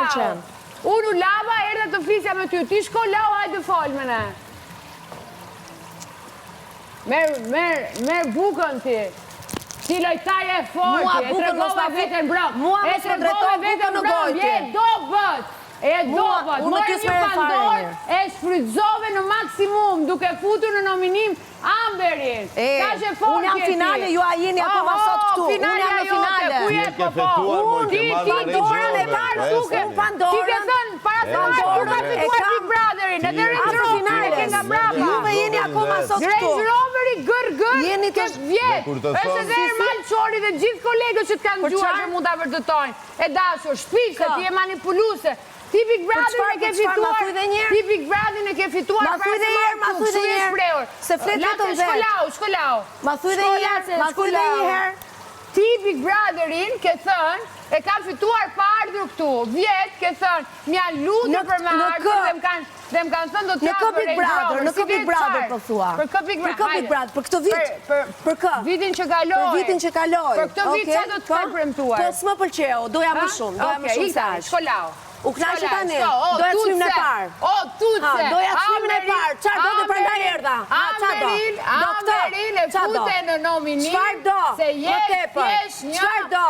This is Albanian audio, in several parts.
pëlqen. Unë u lava, erdha të flisja me ty. Ti shko lau, hajde fol me ne. Merr, merr, merr bukën ti. Ti lojtarja e fortë, e tregove veten mbrëmë. Mua mos më drejto bukën në gojë ti. Je dobët. E dobët. More një Pandorë, e shfrytëzove në maksimum duke futur në nominim Amberin. E, unë jam finale, ju a jeni akoma sot këtu. Unë jam në finale. Ku je po po? Unë ti ti dorën e parë duke. Unë Pandorën. Ti ke thënë para se marrë ku ka fituar Big Brotherin, edhe Range Rover e ke nga mbrapa. Juve jeni akoma sot këtu. Range Roveri gër gër Jeni ke vjet. Është edhe Ermal Çori dhe gjithë kolegët që të kanë dëgjuar që mund ta vërtetojnë. E dashur, shpikse, ti je manipuluese. Ti Big Brotherin e ke fituar, ti Big Brotherin e ke fituar Ma thuj dhe njëherë, ma thuj dhe njëherë, se flet vetëm vetë. Shko lau, shko lau. Ma thuj dhe njëherë, ma thuj dhe njëherë. Ti Big Brotherin ke thënë, e kam fituar pa ardhur këtu. Vjet ke thënë, më janë lutur për me ardhur dhe më kanë dhe më kanë thënë do të Në kë Big Brother, në kë Big Brother po thua? Për kë Big Brother? Për kë Big Brother? Për këtë vit? Për kë? Vitin që kaloi. Për vitin që kaloi. Për këtë vit çfarë do të kanë premtuar? Po s'më pëlqeu, doja më shumë, doja më shumë se aq. Shko lau. U kënaqe tani, doja çmimin e parë. O, tutse! Doja çmimin e parë, çfarë do të prandaj erdha? Ha, ça do? Do këtë? Amberin e fute në nominim. Çfarë do? Se je thjesht një Çfarë do?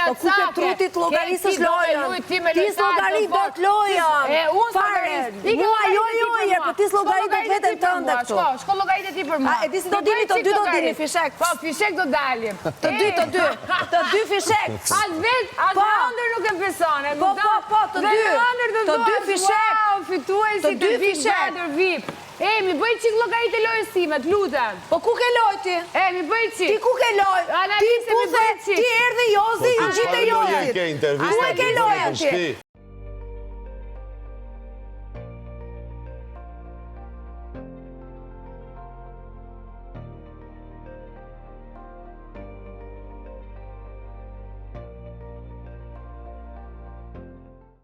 Po ku ke tru ti të llogarisësh lojën? Ti s'llogarit dot lojën. E, unë Fare. Mua jo jo jo, po ti s'llogarit dot veten tënde këtu. Shko, shko llogarit ti për mua. A e di si do dilni të dy do dilni fishek. Po, fishek do dalim. Të dy, të dy. Të dy fishek. As vetë, as po. në ëndërr nuk e beson. Po, po, po, të dy. Dhe në ëndërr të dy fishek. Wow, fituesi të dy Big fishek. Brother VIP. E, mi bëj çik llogaritë e lojës sime, të lutem. Po ku ke lojë ti? E, mi bëj çik. Ti ku ke lojë? Ti puthe, ti erdhi Jozi, Po i ngjite Jozit. Ku e ke lojën ti?